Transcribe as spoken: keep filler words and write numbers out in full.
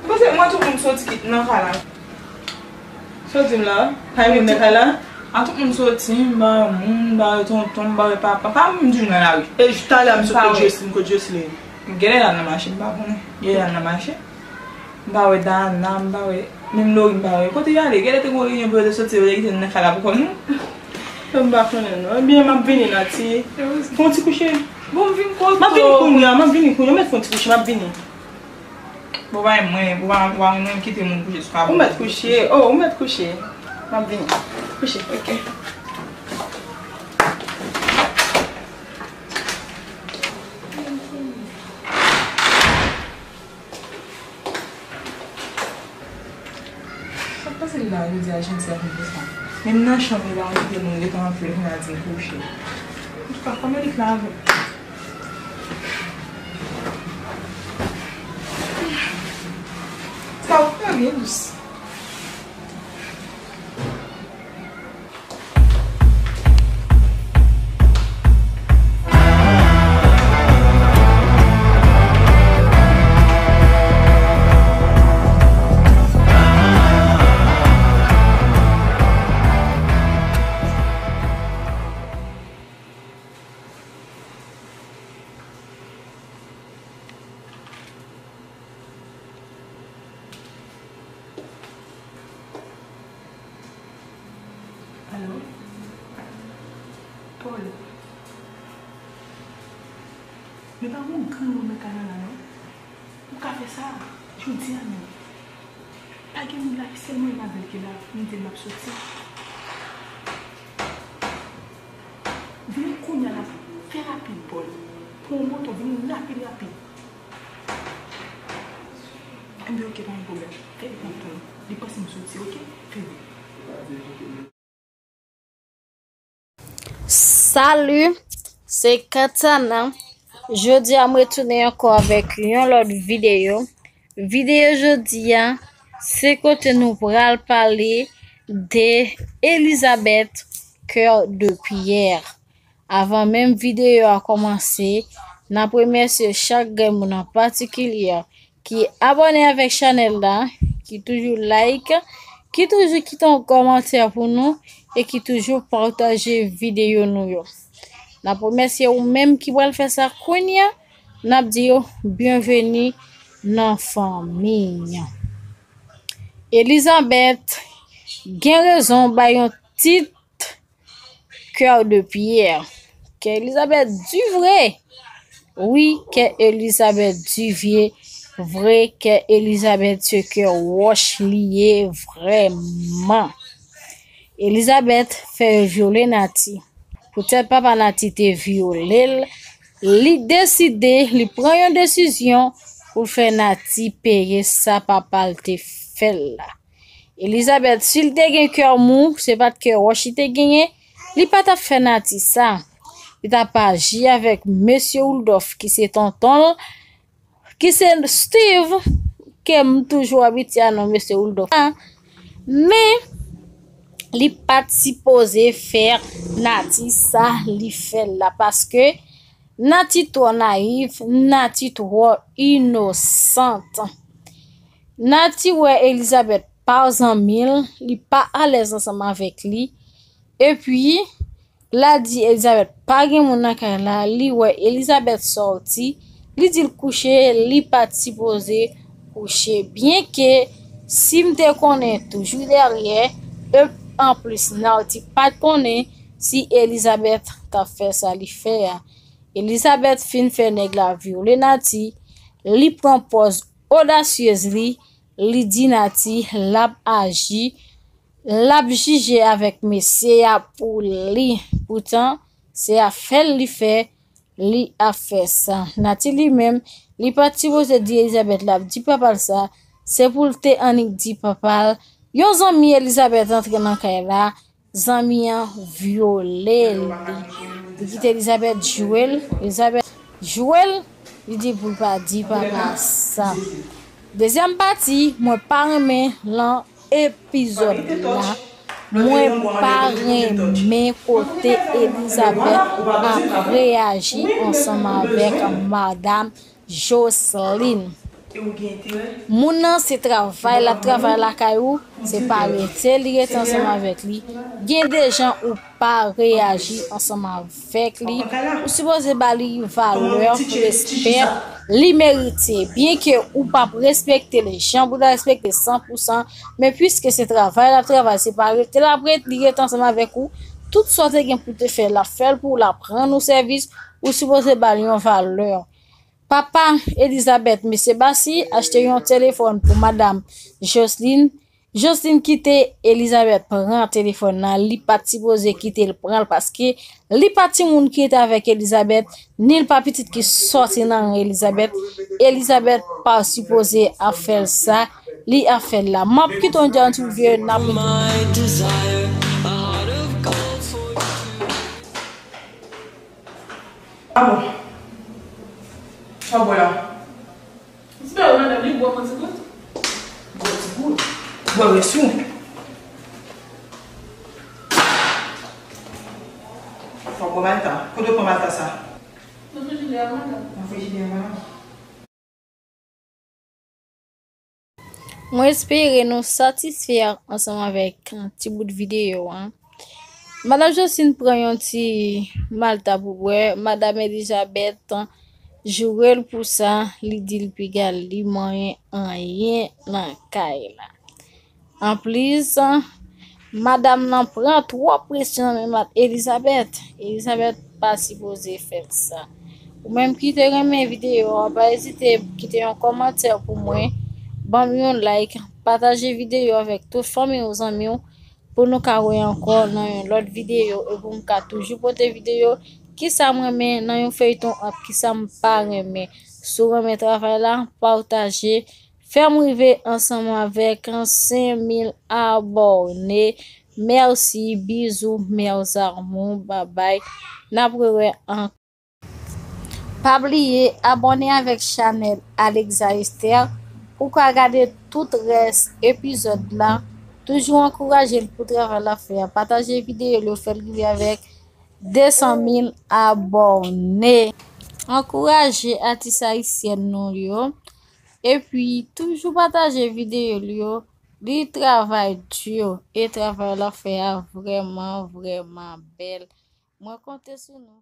Paske mwen tout moun soti kit nan kay la. Sa w di m la? Kay moun nan kay la? A tout moun soti, m ba wè moun, m ba wè tonton, m ba wè papa. Pa moun di m nan lari. E talè a m sot kot Jocelyn, kot Jocelyn. Genlè l al nan mache, m pa konnen. Genlè l al nan mache. M pa wè Dana, m pa wè. Menm Lori, m pa wè. Kote y ale? Genlè te gen yon reyinyon pou yo te soti, yo te kite n nan kay la pou kò nou. M pa konnen non. Ebyen, m ap vini, Nati. Fè yon ti kouche. Bon, m vin kote w. M ap vini kounye a, m ap vini kounye a. M mèt fè yon ti kouche, m ap vini. Bon, bay mwen, ou pa, ou pa renmen kite moun kouche sou kabòt. Ou mèt kouche. Oh, ou mèt kouche. M ap vini. Kouche. Ok. Sa k pase la, jodi a, jèn sa konn fè sa. Menm nan chanm li la, yon kite moun gentan antre, vin al di l kouche. Antouka, fò m al lave. Sa ou fè byen dous. Alo? Paul. Men pa gen yon grenn moun nan kay la, non. Ou ka fè sa jodi a menm. Pa gen moun la, sèlman Emmanuel ki la, m di l m ap soti. Vini kounye a la, fè rapid, Paul. Pran yon moto, vini rapid, rapid. Enben, ok, pa gen pwoblèm. Fè vit, m ap tann ou. Li panse m soti, ok? Fè vit. Salut, se Katana. Jodi a, m retounen ankò avèk yon lòt videyo. Videyo jodi a, se kote nou pral pale de Elizabeth Cœur de Pierre. Avan menm videyo a kòmanse, n ap remèsye chak grenn moun an patikilye ki abòne avèk chanèl la, ki toujou like, ki toujou kite yon kòmantè pou nou e ki toujou pataje videyo nou yo. N ap remèsye ou menm ki pral fè sa kounye a, n ap di yo byenveni nan fanmi an. Elizabeth gen rezon bay yon tit Cœur de Pierre. Kè Elizabeth di vre. Wi, kè Elizabeth di vye, vre, kè Elizabeth se kè wòch li ye vrèman. Elizabeth fè yo vyole Nati. Poutèt papa Nati te vyole l, li deside, li pran yon desizyon pou l fè Nati peye sa papa l te fè l la. Elizabeth, si l te gen kè mou, se pa t kè wòch li te genyen, li pa t ap fè Nati sa. Li t ap aji avèk mesye Woodruff, ki se tonton l, ki se Steve, ke m toujou abitye a non mesye Woodruff la. Men, li pa t sipoze fè Nati sa li fè l la, paske Nati twò nayiv, Nati twò inosant. Nati wè Elizabeth pa zanmi l, li pa alèz ansanm avèk li. Epi, l a di Elizabeth pa gen moun nan kay la, li wè Elizabeth sòti, li di l kouche, li pa t sipoze kouche. Byenke si m te konnen toujou dèyè, e anplis Nati pa t konnen si Elizabeth t ap fè sa li fè a. Elizabeth fin fè nèg la vyole Nati, li pran pòz odasyez li, li di Nati l ap aji, l ap jije avèk mesye a pou li. Poutan, se afè l li fè, li ap fè sa. Nati li menm, li pa t sipoze di Elizabeth l ap di papa l sa, se pou l te annik di papa l. Yon zanmi Elizabeth antre nan kay la, zanmi an vyole li. Li kite Elizabeth jwe l, Elizabeth jwe l, li di pou l pa di papa sa. Dezyèm pati, mwen pa renmen lan epizòd la. Mwen pa renmen kote Elizabeth ap reyaji ansanm avèk madam Jocelyn. Moun nan se travay l ap travay lakay ou, se pa rete li rete ansanm avèk li. Gen de jan ou pa reyaji ansanm avèk li. Ou sipoze ba li valè, respè li merite. Byenke ou p ap respekte l jan pou w ta respekte san pou san, men piske se travay l ap travay, se pa rete l ap ret, li rete ansanm avèk ou. Tout sa w te gen pou w te fè, l ap fè l pou w, l ap rann ou sèvis, ou sipoze ba l yon valè. Papa Elizabeth, mesye Bassi, achte yon telefòn pou madanm Jocelyn. Jocelyn kite Elizabeth pran telefòn nan, li pa t sipoze kite l pran l paske li pa timoun ki rete avèk Elizabeth, ni l pa pitit ki sòti nan ren Elizabeth. Elizabeth pa sipoze ap fè l sa, li ap fè l la. M ap kite w djan ti vye n ap My desire, a heart of gold for you. Ah bon? Sa w bwè la? Ti bagay, madanm, li bwè pran ti gout. Bwè ti gout. Bwè rès ou. Fò bwè malta. Kote w pran malta sa? Nan frijidè a, madanm. Nan frijidè a, madanm. Mwen espere nou satisfè ansanm avèk ti bout videyo a. Madanm Jocelyn pran yon ti malta pou bwè. Madanm Elizabeth joure l pou sa. Li di l piga l li manyen anyen nan kay la. Anplis, madanm nan pran twòp presyon nan men Elizabeth. Elizabeth pa sipoze fè l sa. Ou menm ki te renmen videyo a, pa ezite kite yon kòmantè pou mwen, ban m yon like, pataje videyo avèk tout fanmi w, zanmi w, pou nou ka wè ankò nan yon lòt videyo e pou m ka toujou pote videyo, kisa m renmen nan yon feyton ak kisa m pa renmen. Si w renmen travay la, pataje, fè m rive ansanm avèk senk mil abòne. Mèsi, bizou, mèsi amou, babay. N ap rewè ankò. Pa bliye abòne avèk chanèl Alexa Esther pou w ka gade tout rès epizòd la. Toujou ankouraje l pou travay l ap fè a. Pataje videyo l yo, fè l rive avèk de san mil abòne. Ankouraje atis ayisyèn nou yo. Epi, toujou pataje videyo l yo. Li travay di e travay l ap fè a vrèman, vrèman bèl. Mwen konte sou nou.